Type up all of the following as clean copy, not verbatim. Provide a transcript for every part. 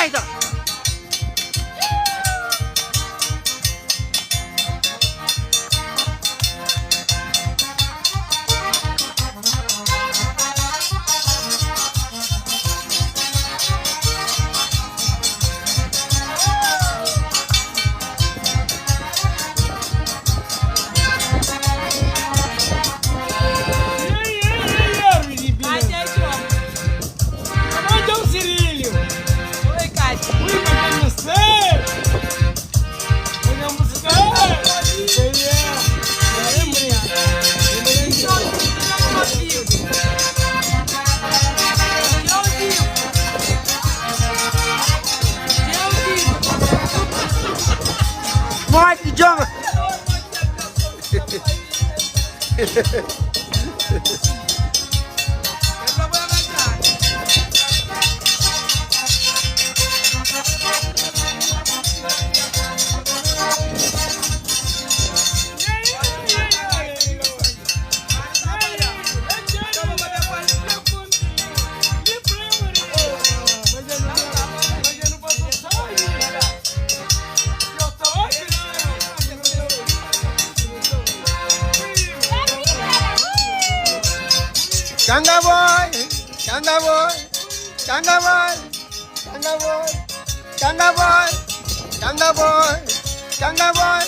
gaita! Modi djoma. Kanga boy, kanga boy, kanga boy, kanga boy, kanga boy, kanga boy, kanga boy.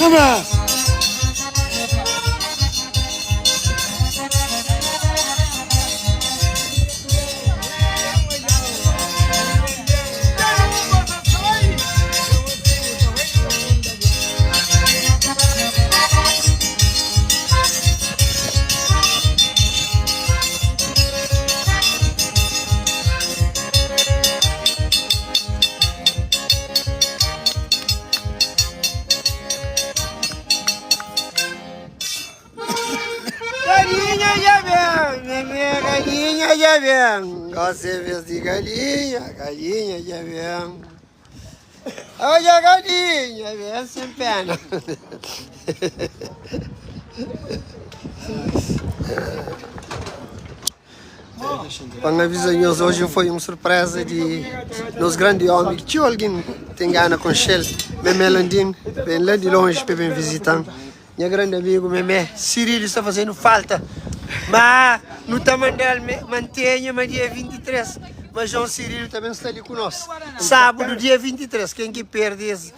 Come Galinha dja ben, minha galinha dja ben Gosi é vez di galinha, galinha dja ben Odja galinha ben sen pena Pa N aviza nhos, oji foi un surpreza di nos grandi omi ki txeu algen ten gana konxe-l, Meme Landim, ben la di lonji pa ben vizita-m. Nha grandi amigu Meme Cirilo sta fazenu falta, ma nu ta manda-l mantenha ma dia 23 ma João Cirilo ta ben sta li ku nos sábudu dia 23. Ken ki perde es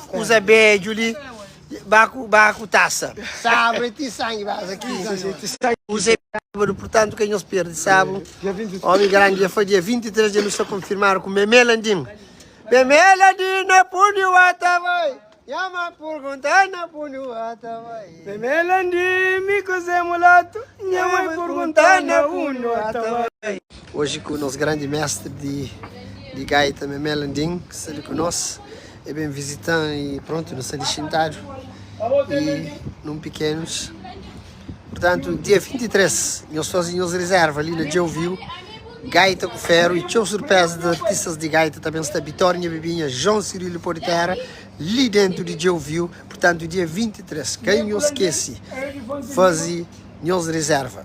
kuza bedju li Ba ku ba ku tasa. Sábado é ti sangue baza ki. Usa sábado, portanto ka nhos perde sábado. Homem grande dja foi dia 23 dja nu sta konfirmadu ku Meme Landim. Meme Landim na pundi wata bai. Nha mãe pergunta na pundi wata bai. Meme Landim mi ku Zé Mulato. Nha mãe pergunta na pundi wata bai. Hoje ku nos grande mestre di di gaita Meme Landim ki sta li ku nos. E ben vizitan e pronto, nu sta li xintadu e num pikenus. Portantu, dia 23, nhos faze nhos rizerva li na Djeu Viu, Gaita ku Feru e txeu surpreza di artistas di gaita ta ben sta Bitória Nha Bibinha, João Cirilo Pó di Terra li dentu di Djeu Viu. Portantu, dia 23, ka nhos skese faze nhos rizerva.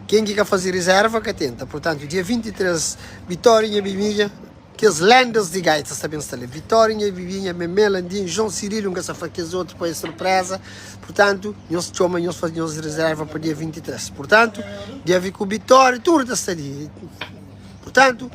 Ken ki ka faze rizerva ka tenta. Portantu, dia 23, Bitória Nha Bibinha. Kes lendas di gaita sta ben sta li, Vitorinha, Bibinha, Memé, Landim, João Cirilo, N ka sa fla kes otu pa é surpreza. Purtantu, nhos txoma, nhos faze nhos rizerva pa dia 23. Purtantu, dia vi ku Vitória, tudu ta sta li. Purtantu.